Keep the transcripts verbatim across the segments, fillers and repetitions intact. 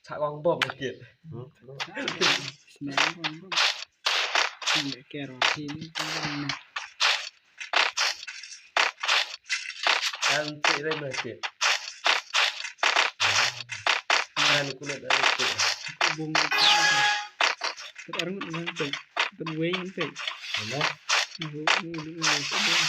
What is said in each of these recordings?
Chak wang bom kit. Snap wang bom. Snap kero kini. Kan cik rai mai cik. Kan kulit rai cik. Bung. Terarung dengan cik. Terway dengan cik. Mana? Bung, bung, bung, bung.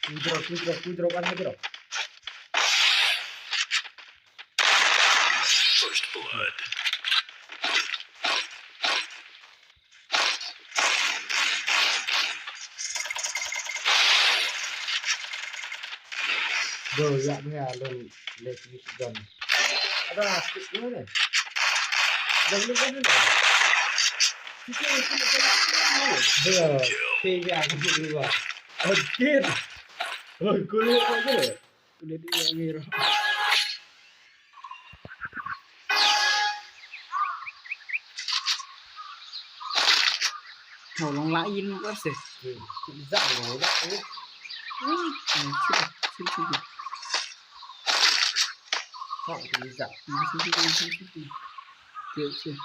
Withdraw, withdraw, withdraw, kan withdraw. First blood. Bro, yak ni alon lek ni don. Ada stick ni ni. Dah boleh kan ni. Bro, tiga aku dulu. Anjir. Oh, kulit aja. Kulit dia merah. Tolong lain apa sih? Tidak, tidak. Sini, sini, sini. Kau tidak. Sini, sini, sini, sini. Okey, okey.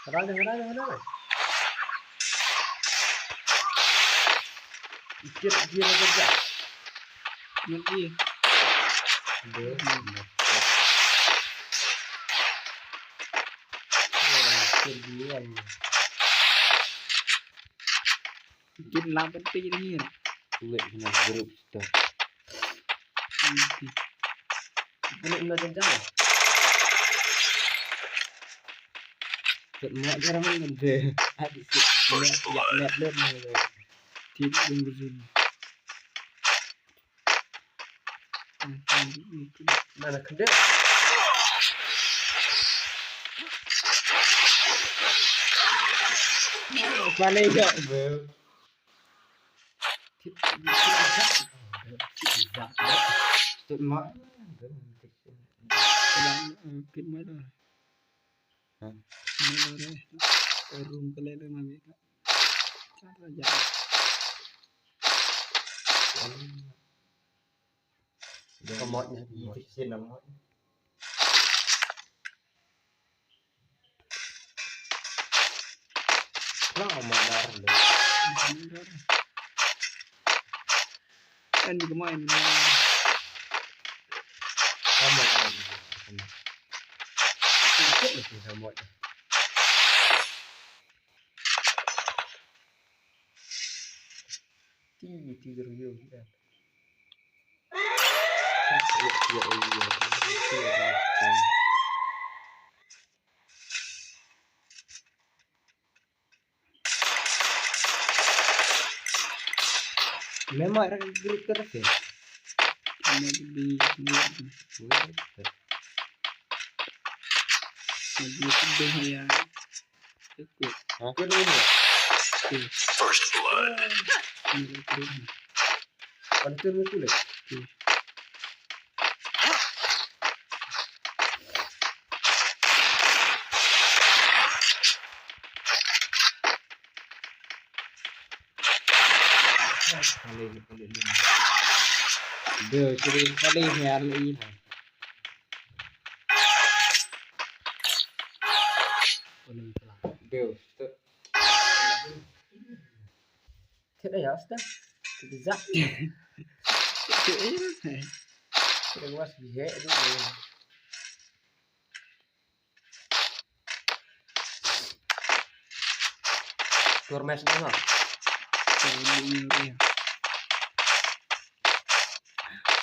Kadang, kadang, kadang. Ikit dia kerja. Nanti. Dia. Ikit duluan. Gin la ban phi jin hin. Wait, kena group tu. Kena kena janjang. Kena janjang kan tu. Adik si. First blood. Tidak yang berjin. Mana kena? Mana ya? Tut mak. Kit mak dah. Mana dah? Room kalian dah mana? Cara jalan. Ka mot ne. Iti sien na mot. Ka mot nar le. Kan di kemai ni. Ka mot nar. Ka mot. Ti, ti, ti, ti, ti. Memang orang group ke tapi. Ini di group. Group. Group dia ya. Ikut. Hah? Ikut dulu. Ikut. First blood. Ini ikut. Ada tu ikut deh. Ikut. Kali, kali ni. Deu, kali, kali ni, kali ni. Deu, tu. Thied ïa, Ustaz. Thied zak. Thied ïa. Thied was bihe tu. Tur mes dong.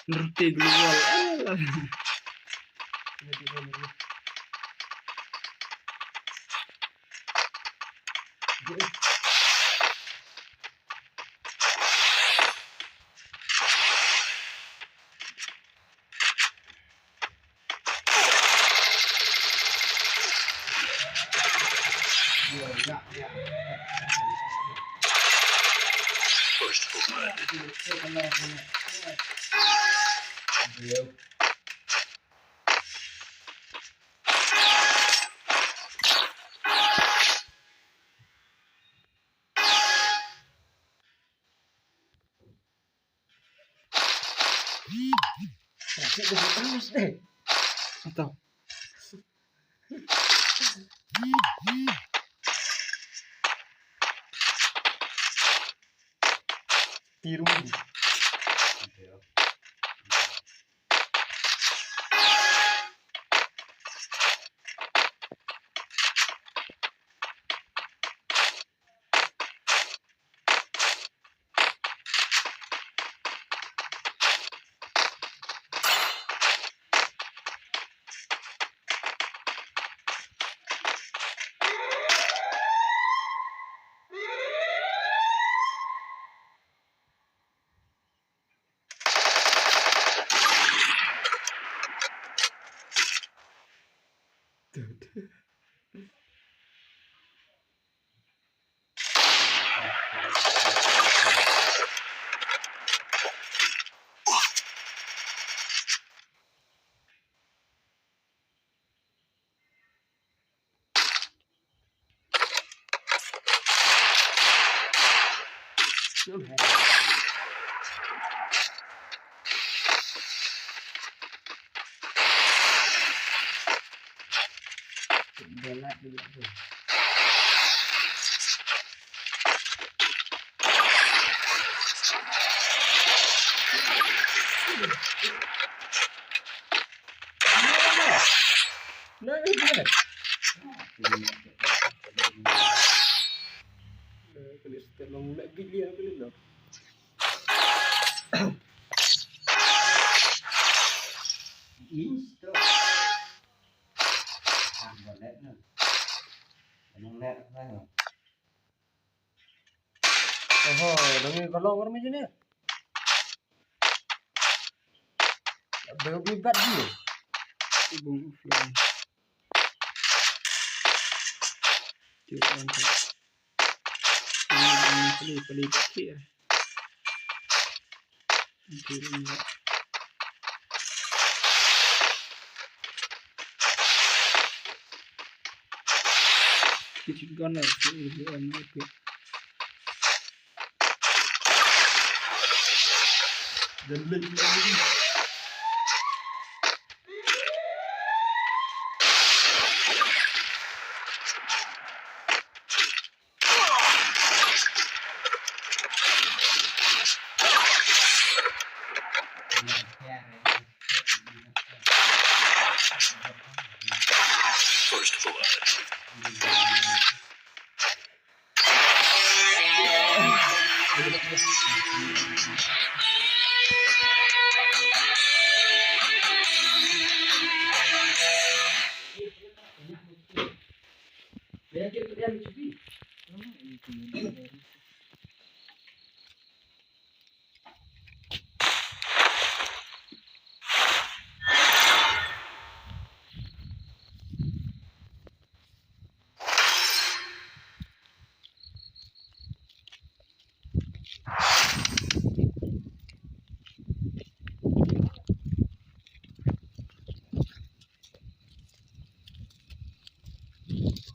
Ngerti global. First blood. Atau. Tiru. Oho, dang ngi ka long kar mi jini. Beu bi bat ji. Ibung offline. Tiup on tu. Ini pali pali kaki. Nanti dia enggak. Kecil gunner, kecil gunner. Dan lagi lagi. First blood.